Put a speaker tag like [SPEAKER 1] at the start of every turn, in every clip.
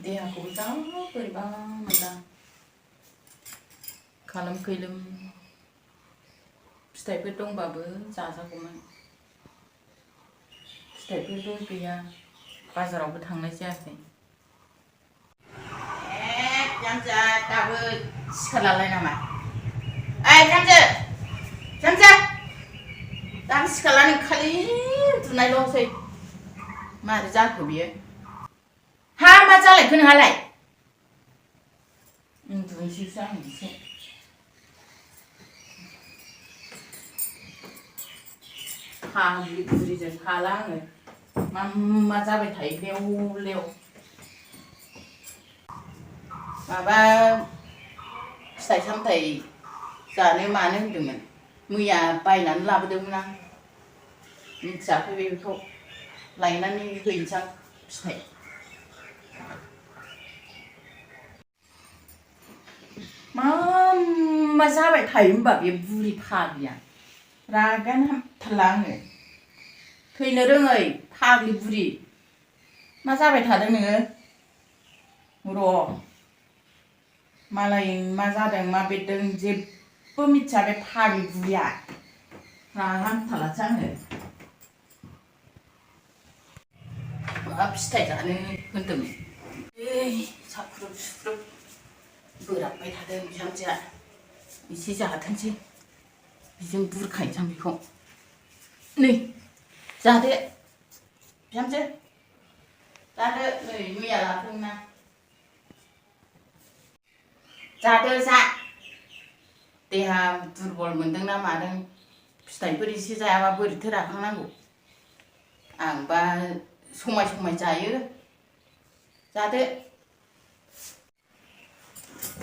[SPEAKER 1] देहाखौबो जा बोरैबा मोनदां खालाम खैलोम फिथाइफोर दंबाबो जाजागौमोन फिथाइफोरबो गैया बाजारावबो थांनाय जायाखै बिहामजो दाबो सिखारलालाय नामा ओइ बिहामजो दाबो सिखारला नों खालि उन्दुनायल'सै मारै जाखो बियो हा मा जालायखो नोंहालाय उन्दुनोसैसो आं एसे फाग्लि बुरिजों हाला आङो मा जाबाय थायो लेव लेव माबा फिथाइ सामथाइ जानो मानो होनदोंमोन मैया बायनानै लाबोदोंमोन आं मिथियाखै बेखौ लायनानै हैनोसै आं फिथाइ मा जाबाय थायो होनबा बे बुरि फाग्लिया रागायानो हामथारला आङो थैनो रोङै फाग्लि बुरि मा जाबाय थादों नोङो र' मालाय मा जादों मा बेरदों जेबो मिथिया बे फाग्लि बुरिया रागा हामथारलासो आङो मा फिथाइ जानो होनदोंमोन साख्रुब सुख्रुब बोराबबाय थादों बिहामजोआ एसे जाथोंसै बिजों बुरखायनोसै आं बेखौ नै जादो बिहामजो जादो नै मैया लाबोदोंना जादो जा देहा दुरबल मोनदोंना मादों फिथाइफोर एसे जायाबा बोरैथो राखांनांगौ आंबा समाय जायो जादो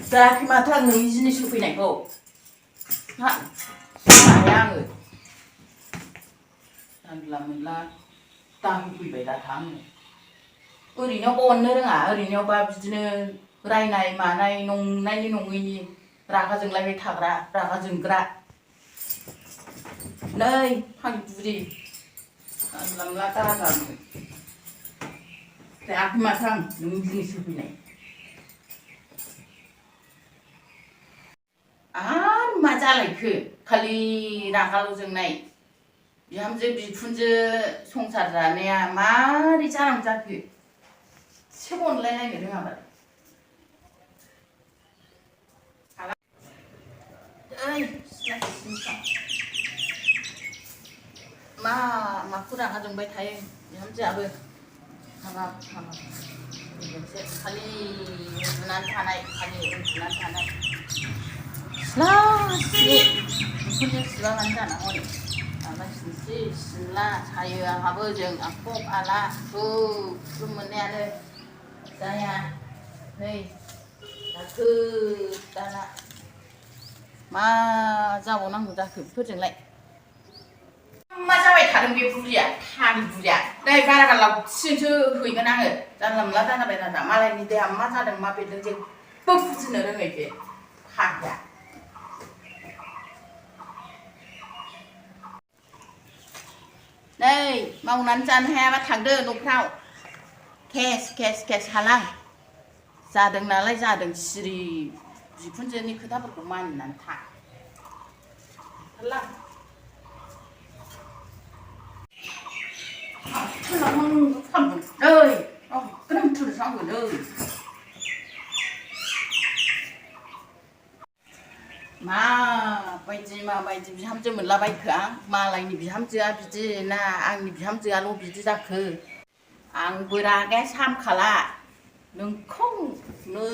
[SPEAKER 1] जायाखै माथो आं नोंनि जिनिस होफैनायखौ हा जाया आङो जानला मोनला दाहोफैबाय दाथा आङो ओरैनोबा अननो रोङा ओरैनोबा बिदिनो रायनाय मानाय नंनायनि नङैनि रागा जोंलायबाय थाग्रा रागा जोंग्रा नै फाग्लि बुरि जानला मोनला दाजानो जायाखै माथो आं नोंनि जिनिस होफैनाय आरो मा जालायखो खालि रागाल' जोंनाय बिहामजो बिखुनजो संसार जानाया मारै जानांगौ जाखो एसेबो अनलायलायनो रोङाबालाय ओइ माखौ रागा जोंबाय थायो बिहामजोआबो हाबाब खालि उन्दुनानै थानाय सिथ्ला सिथ्लि बिखुनजो सिबाङानो जाना हनै माबा सिनस्रि सिनला सायो आंहाबो जों आखब आला ग्रुब मोननायानो जाया नै दाखो दाना मा जाबावनांगौ जाखो बेफोरजोंलाय मा जाबाय थादों बे बुरिया फाग्लि बुरिया नै बारा लावथिजोंसो हैगोन आङो जानला मोनला जाजाबाय थादा मालायनि देहा मा जादों मा बेरदों जेबो बुजिनो रोङै बे फाग्लिया नै मावनानै जानो हायाबा थांदो न'फ्राव केस हालां जादों नालाय जादों सिरि बिखुनजोनि खोथाफोरखौ मानिनानै था हालां माबायदि बिहामजो मोनलाबायखो आं मालायनि बिहामजोआ बिदि ना आंनि बिहामजोआल' बिदि जाखो आंबो रागाया सामखाला नोंखौ नै